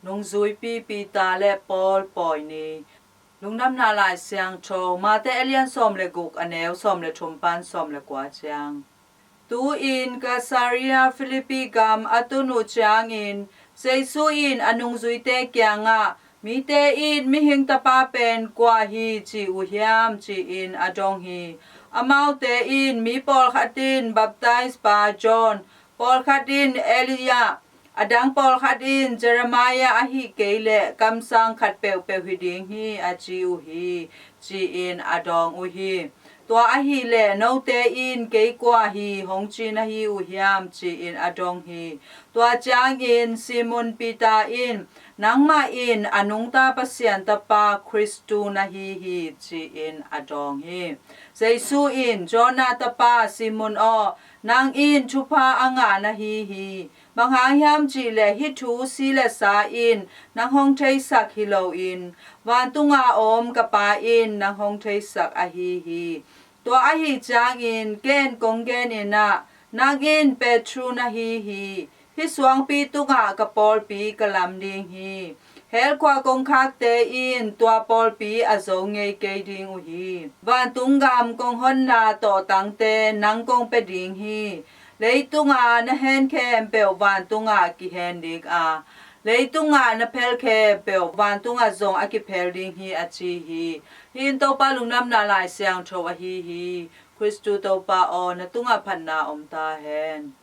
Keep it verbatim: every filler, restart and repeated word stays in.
Nungzuipi Peter le Paul pawi ni. Lungdamna Lai Siangtho Mate a lian sawm le guk, a neu sawm le thum pan sawm le kua ciang. Tu-in Caesarea Philippi gam a tun uh ciangin Jesu in a nungzuite kiangah, "Mite in Mihing Tapa pen kua hi ci uh hiam?" ci-in a dong hi. Amaute in, "Mi pawlkhat in baptize pa John, pawlkhat in Elijah, a dang pawlkhat in Jeremiah ahih kei leh kamsang khat peuhpeuh hi ding hi," a ci uh hi, ci-in a dawng uh hi. Tua ahih leh note in kei kua hi hong ci na hi uh hiam, ci-in a dong hi. Tua ciangin Simon Peter in, "Nangmah in a nungta Pasian Tapa Khristu na hi hi," ci-in a dawng hi. Jesu in, "Jonah tapa Simon aw, nang in thupha a ngah na hi hi. Bang hang hiam cih leh hih thu si le sa in nang hong theisak hi loin, vantunga om ka Pa in nang hong theisak ahi hi. Tua ahi ciangin ken kong genin ah, nang in Petrue na hi hi. Hih suangpi tungah ka pawlpi ka lam ding hi. Hell khua kongkhakte in tua pawlpi a zo ngei kei ding uh hi. Vantung gam kong honna tawhtangte nang kong pia ding hi. Leitunga na hen khempeuh vantungah kihen ding a, leitungah na phel khempeuh vantungah zong a kiphel ding hi," a ci hi. Hih in Topa Lungdamna Lai Siangtho ahi hi. Khristu Topa aw, na tungah phatna om ta hen.